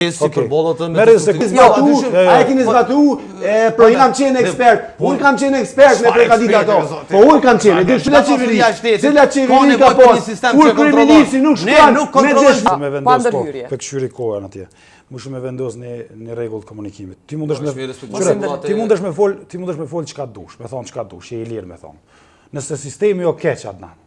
Si përbollet me Merre destruktivitetin. sekunda. Jo, a e keni zbatu e pro unë kam qenë ekspert, unë kam qenë ekspert me përgatit ato. Po unë kam qenë, e di cila qeveri, cila qeveri ka pas, kur kryeministri nuk shkon me dëshmi. Me vendos po, pe kqyri kohën atje. Më shumë me vendos një një rregull të komunikimit. Ti mundesh me ti mundesh me fol, ti mundesh me fol çka dush, me thon çka dush, je i lirë me thon. Nëse sistemi o keq Adnan,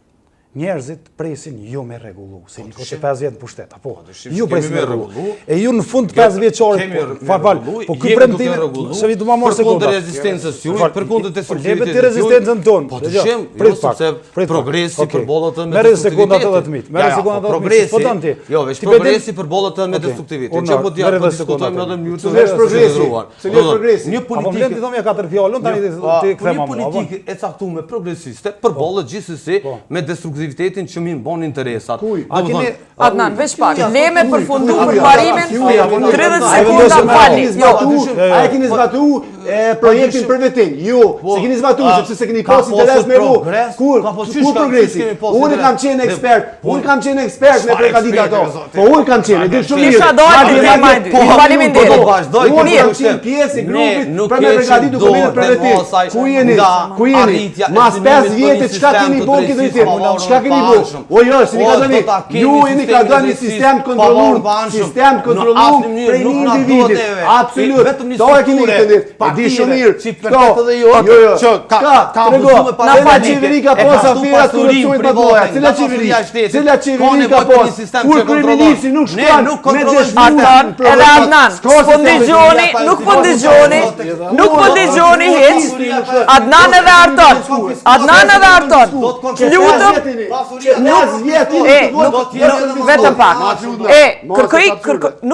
Njerëzit presin ju me rregullu, se një kohë 5 vjet në pushtet, apo? Ju presin me rregullu. E ju në fund të 5 vjeçarit, po, fal, fal, po ky premtim, se vi du ma marrë sekonda. Përkundër rezistencës juaj, përkundër destruktivitetit. Po rezistencën tonë. Po dyshim, jo, sepse progresi përbollet me Merre sekondat edhe të mit. Merre sekondat edhe të mit. Po don ti. Jo, veç progresi përbollet me destruktivitetin. Që po dia po diskutojmë edhe në mënyrë të progresi. Cili është progresi? Një politikë. A po vlen t'i thom ja katër fjalë, unë tani ti po, kthem Një politikë e caktuar progresiste përballet po. gjithsesi po. me destruktivitetin që minon interesat. Kuj? A keni Adnan, veç pak. Le me përfundu përparimin 30 sekonda falni. Jo, a e keni zbatu projektin për vetin? Jo, s'e keni zbatu sepse s'e keni pas interes me vu. Kur ku progresi? Unë kam qenë ekspert, unë kam qenë ekspert me përgatit ato. Po unë kam qenë, e di shumë mirë. Kisha dalë te tema e dytë. Po, Faleminderit. Po do vazhdoj Unë kam qenë pjesë e grupit për me përgatit dokumentet për vetin. Ku jeni? Ku jeni? Mas 5 vjetë çka keni bo këtë drejtim? Çka keni bo? O jo, si ka dhënë? Ju jeni ka dhënë një sistem të kontrolluar, sistem të kontrolluar prej një individit. Absolut. To e keni këtë ditë. E di shumë mirë. Që përket edhe jo, jo, jo, që ka ka abuzuar me para. Cila qeveri ka pas afera korrupsionit më të mëdha? Cila qeveri? Cila qeveri ka pas? Kur kryeministri nuk shkon me dëshmu Artan, edhe Adnan, s'po ndigjoni, nuk po ndigjoni, nuk po ndigjoni hiç. Adnan edhe Artan, Adnan edhe Artan. Lutem, nuk e, nuk, vetëm pak. E, kërkoj, kërkoj,